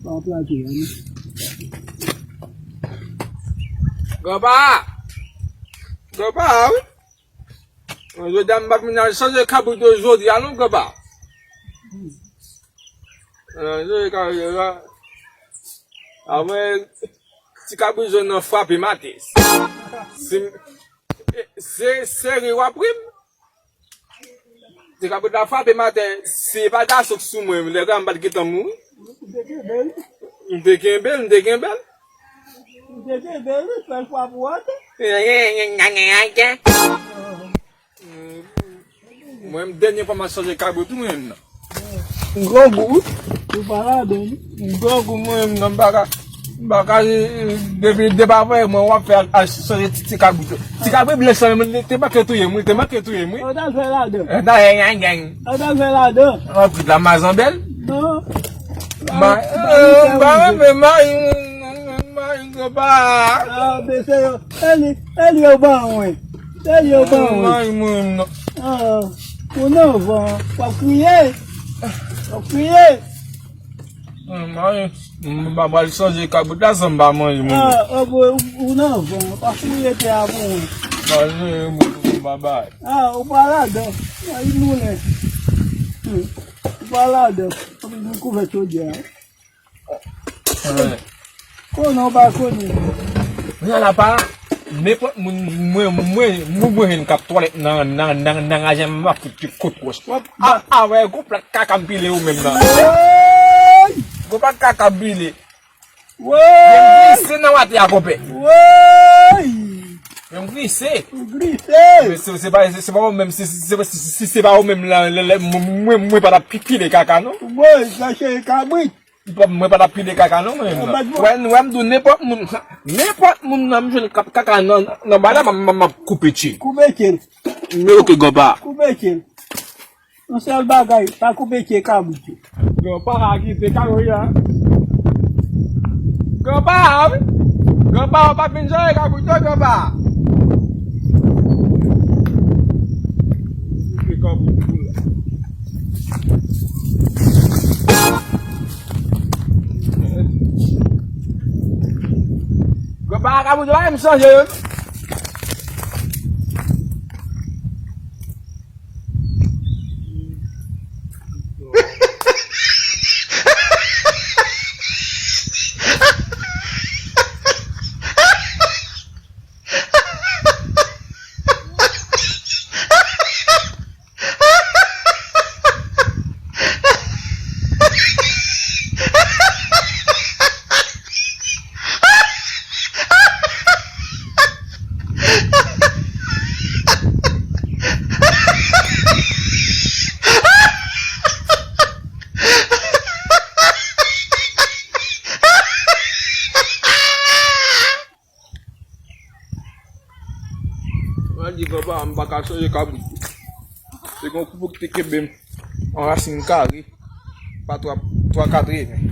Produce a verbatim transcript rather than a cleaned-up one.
Pa plante a, non. Granpa! Granpa, wi. Jodi a m pa vin al chanje kabrit yo jodi a, non, granpa. Chanje kabrit yo la. Apre, ti kabrit jòn nan frape maten. Se, se sere w ap ri m. Ti kabrit la frape maten, si e pa t asou k sou mwen, lè sa m pa t gentan mouri. Ou te kenbe l? M te kenbe l, m te kenbe l. M te kenbe l, wi, fè l frape w atè. Mwen, m dènye fwa m ap chanje kabrit tou, mwen menm nan. Grangou, wi. Ou pa ladan, wi. Grangou, mwen menm nan, m pa ka, m pa ka, depi, depi apre mwen, w ap fè al chanje ti, ti kabrit yo. Ti kabrit blanch la menm, li te manke touye m, wi, li te manke touye m, wi. Ou ta fè ladan. Ou ta fè ladan. Anpil la, mazanbèl. Non. Ma, m pa renmen mayi, mayi, mayi, granpa. Ah, men se yo. E li, e li yo ban mwen. E li yo ban mwen. Mayi, mwen, non. Ah, ou nan van, w ap kriye. W ap kriye. Mayi, m pa pral chanje kabrit la san m pa manje, mwen. Ah, oh, boy, ou, ou nan van, w ap kriye tè a pou mwen. Manje, mwen, mwen, babay. Ah, ou pa ladan. Mayi moulen. Hmm. Ou pa ladan. Ou kouvè chodyè a. Konnen w pa konnen. Mwen la pa, nenpòt moun, mwen, mwen, moun mwen jwenn k ap twalèt nan, nan, nan, nan raje m, m ap fout ti kout wòch. A, a, wè, gwo plat kaka m pile ou menm nan. Woy! Gwo plat kaka m pile. Woy! Yon glise nan watè a, konpè. Woy! Yon glise. Glise. Men se, se pa, se, se pa ou menm, si, si, si, si se pa ou menm la, lè, lè, mwen, mwen, mwen pa t ap pi-, pile kaka, non. Woy, sa se kabrit. Mwen pa t ap pile kaka non, mwen menm nan. Wè, wè, m di w nenpòt moun, nenpòt moun nan m jwenn k ap kaka nan, nan bay la, m, m, m ap koupe tye l. Koupe tye l. Men oke, gòpa. Koupe tye l. Yon sèl bagay, pa koupe tye kabrit yo. Gòpa a kite kabrit la. Gòpa, wi. Gòpa, w pa vin jere kabrit yo, gòpa. Kite kabrit yo la. Granpa a ka bout la, m chanje yo. Mwen di granpa m pa ka chanje kabrit. Se gen yon koup ki te kenbe m an rasin kare pa twa, twa katreven.